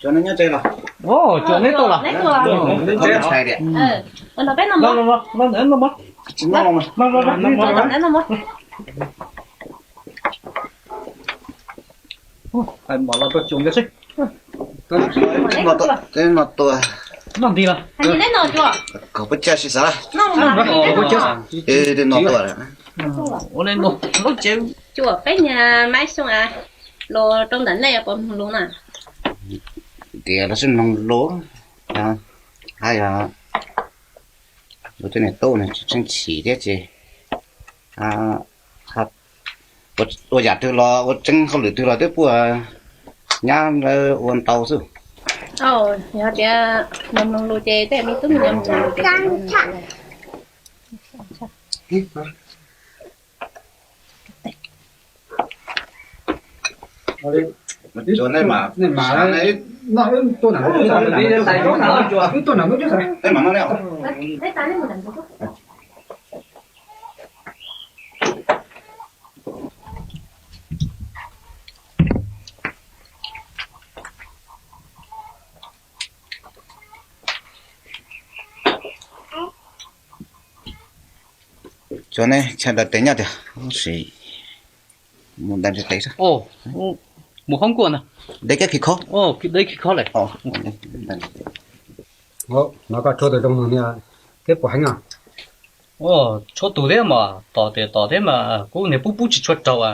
Cov no nyob tsev los? Cov neb tuaj los? Ntshai tias. Mom los rau cuag nkawd seb. Noj tua. Noj nti los? Kaum peb caug si xav. Noj tua. Ua li no. Cuag peb niag Maiv Xyooj a, los rau ntawm nej puas mloog lus na? Tias lawv sib mloog lus, hais yog lawv tej niam tub ne tsis tseem chim thiab ces ua yam twg los ua tseeb hauj lwm twg los twb puag nyab lawv ua ntau xwb. Yog tias mloog lus ces tej me tub me nyuam mloog lus ces Cov ne chaw dawm tes nyob tiag, sim mus dawm tes. Mus hoob kuaj na. Deb kib khi khob. Deb khi khob lawm. No koj tshuaj tus zoo no thiab puas heev os? Tshuaj tus thiab mas tom tias tom thiab mas kuv niag pub pub tsis tshua raug a.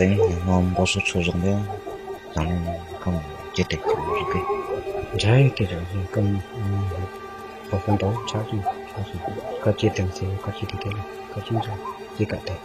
Xeev no npau suav tshua zoo thiab, koj mus ciaj tes ntshai tiag, koj mus hauv ntau tshab, koj ciaj tes xwb koj ciaj tiag tiag li, koj tsis ntshai, ciaj kam tes.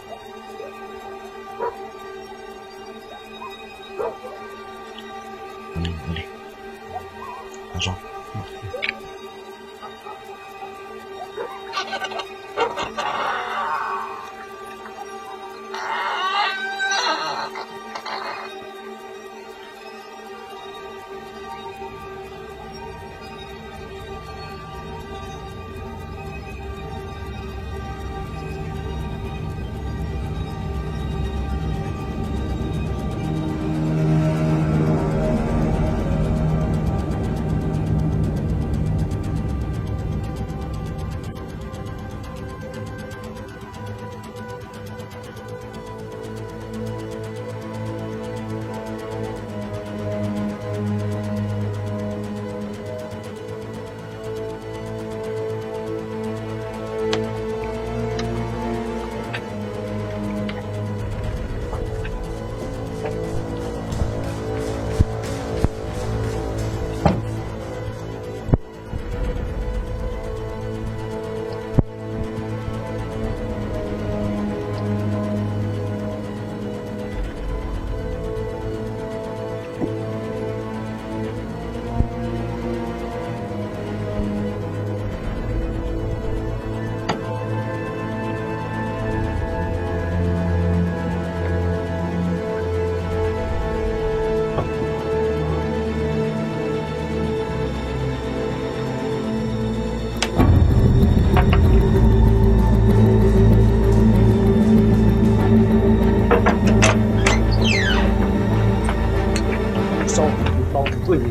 Ua,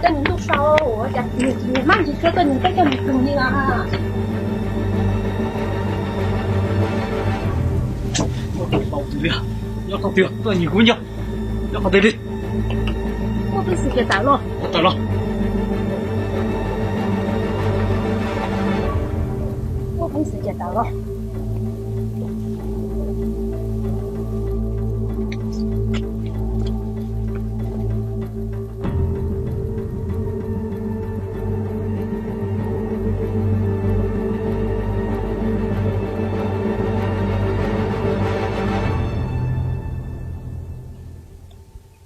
coj nws ntuj sau, ua cas nws tsis nyiag mab nyiag suab tuaj nyiag peb coj nws tug li as. Nyob qhov twg tuaj nyiag kuv nyob, nyob qhov twg li? Muaj peev xwm ces tawm los. Tawm los. Muaj peev xwm ces tawm los.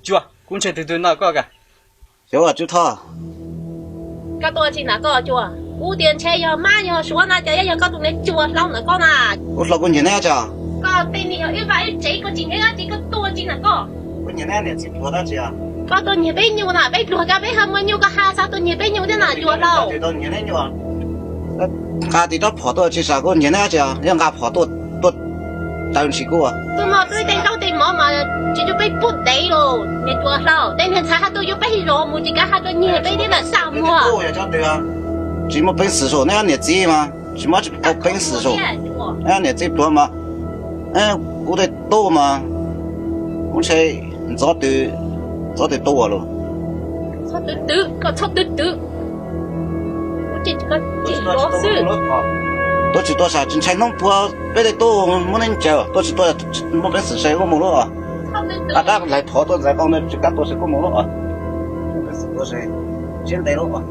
Cua, kuv ntshe tus twg no koj ka. Xyov, Tswv Thoj. Koj tuaj tsi na koj cua? Kuv tias ntshe yog mab yog suav na, cas yog koj tus niag cua hlau ntawm koj na. Kuv hlau kuv nyiag neb tsi? Koj tej niag yog wb vaj wb tsev, koj tsis nyiag dab tsi, koj tuaj tsi na koj? Kuv nyiag neb niam txiv pluag dab tsi? Koj tuaj nyiag peb nyuj na, peb pluag koj peb ho muaj nyuj, koj ha xav tuaj nyiag peb nyuj thiab na cua hlau. Nqa tim rab phom tuaj tsi sav, kuv nyiag neb tsi? Yog nqa phom tuaj, tuaj taw ntshis kuv. Tuaj no twb tej ntaub tej mov mas tsis tu peb pub dev los niag cua hlau, tej niag ntxhais ha tuaj yuav peb zos mus tsis kav ha tuaj nyiag peb thiab na xa muag. Tsis muaj peev xwm saum neb niam txiv mas tsis muaj, tsis muaj peev xwm saum neb niam txiv pluag mas. Kuv tej tub mas kuv ntshe ntxov twg, ntxov twg tuaj los. Txhob twv twv, koj txhob twv twv. Tuaj tsis tuaj sav, tsis ntshai hnub puag peb tej tub muab neb ncaws, tuaj tsis tuaj muaj peev xwm se kuj mus lub os. Rab dab lais phov tuaj ntxais qau ntawd tsis kav tuaj se kuj mus lub os. Muaj peev xwm tuaj se siab ntev lub os.